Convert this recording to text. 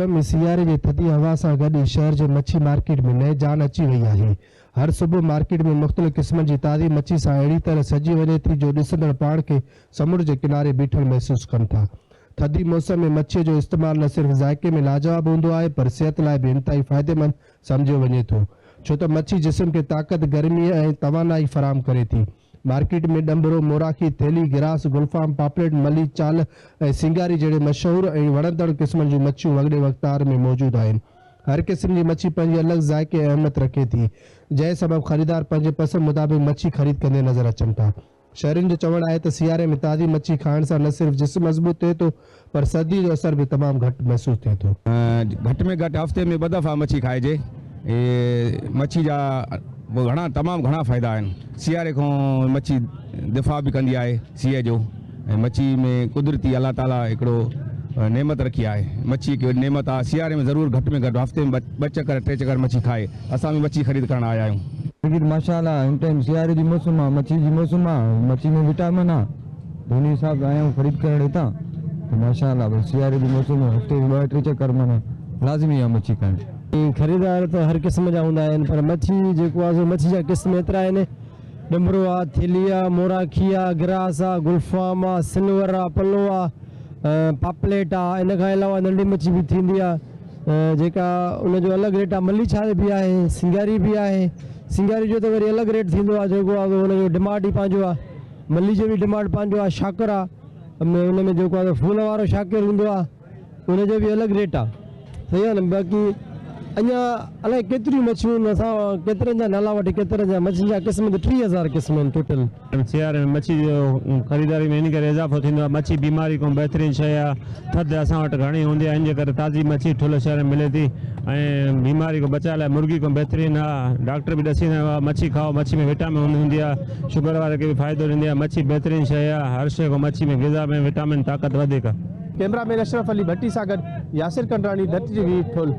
ٺل ۾ سياري جي ٿڌي هوا سان گڏ ئي شهر جي مڇي مارڪيٽ ۾ نئين جان اچي وئي آهي. هر صبح مارڪيٽ ۾ مختلف قسمن جي تازي مڇي سان اهڙي طرح سجي وڃي ٿي جو ڏسندڙ پاڻ کي سمنڊ جي ڪناري بيٺل محسوس ڪن ٿا. ٿڌي موسم ۾ مڇيء جو استعمال نه صرف ذائقي ۾ لاجواب هوندو آهي پر صحت لاء به انتهائي فائديمند سمجهيو وڃي ٿو ڇو ته مڇي جسم کي طاقت، گرمي ۽ توانائي فراهم ڪري ٿي. مارڪيٽ ۾ ڏنڀرو، موراکي، ٿيلهي، گراس، گلفام، پاپليٽ، ملي، چالهه ۽ سينگاري جهڙي مشهور ۽ وڻندڙ قسمن جون مڇيون وڳڙي وقتار ۾ موجود آهن. هر قسم جي مڇي پنهنجي الڳ ذائقي ۽ اهميت رکي ٿي، جنهن سبب خريدار پنهنجي پسند مطابق مڇي خريد ڪندي نظر اچن ٿا. شهرين جو چوڻ آهي ته سياري ۾ تازي مڇي کائڻ سان نه صرف جسم مضبوط ٿئي ٿو پر سردي جو اثر به تمام گهٽ محسوس ٿئي ٿو. گهٽ ۾ گهٽ هفتي ۾ ٻه دفعا مڇي کائجي. مڇي جا گهڻا تمام گهڻا فائدا آهن. سياري کان مڇي دفاع به ڪندي آهي سيء جو ۽ مڇي ۾ قدرتي الله تعالي هڪڙو نعمت رکي آهي. مڇي هڪ وڏي نعمت آهي. سياري ۾ ضرور گهٽ ۾ گهٽ هفتي ۾ ٻه چڪر ٽي چڪر مڇي کائي. اسان به مڇي خريد ڪرڻ آيا آهيون. مارڪيٽ ماشاء الله هن ٽائيم سياري جي موسم آ مڇي جي موسم آ مڇي ۾ وٽامن آ ته انهي حساب سان آيا آهيون خريد ڪرڻ هتان ته ماشاء الله بس سياري جي موسم ۾ هفتي ۾ ٻه ٽي چڪر معنيٰ لازمي آ مڇي کائڻ. خريدار ته هر قسم جا هوندا آهن پر مڇي جيڪو آ سو مڇي جا قسم ايترا آهن ڏنڀرو آ ٿيلهي آ موراکي آ گراس آ گلفام آ سلور آ پلو آ پاپليٽ آ ان کان علاوه ننڍي مڇي به ٿيندي آ جيڪا ان جو الڳ ريٽ آ ملي ڇاري به آهي سينگاري به آهي سينگاري جو ته وري الڳ ريٽ ٿيندو آ جيڪو آ ان جو ڊمانڊ ئي پنهنجو آ ملي جو به ڊمانڊ پنهنجو آ شاڪر آ ان ۾ جيڪو آ ڦول وارو شاڪر هوندو آ ان جو به الڳ ريٽ آ صحيح آ نه باقي اڃا الائي ڪيتريون مڇيون آهن اسان ڪيترن جا نالا وٺي ڪيترن جا مڇين جا قسم ته 30,000 قسم آهن ٽوٽل. سياري ۾ مڇي جو خريداري ۾ ان ڪري اضافو ٿيندو آهي مڇي بيماري کان بهترين شيء آهي ٿڌ اسان وٽ گهڻي هوندي آهي ان جي ڪري تازي مڇي ٺلهه شهر ۾ ملي ٿي ۽ بيماري کان بچاء لاء مرغي کان بهترين آهي ڊاڪٽر به ڏسيندا آهن مڇي کائو مڇي ۾ وٽامن هوندي آهي شگر واري کي به فائدو ڏيندي آهي مڇي بهترين شيء آهي هر شيء کان مڇي ۾ غذا ۾ وٽامن طاقت وڌيڪ آهي. ڪئميرا مين اشرف علي ڀٽي سان گڏ ياسر ڪنڊراڻي، ڌرتي ٽي وي، ٺل.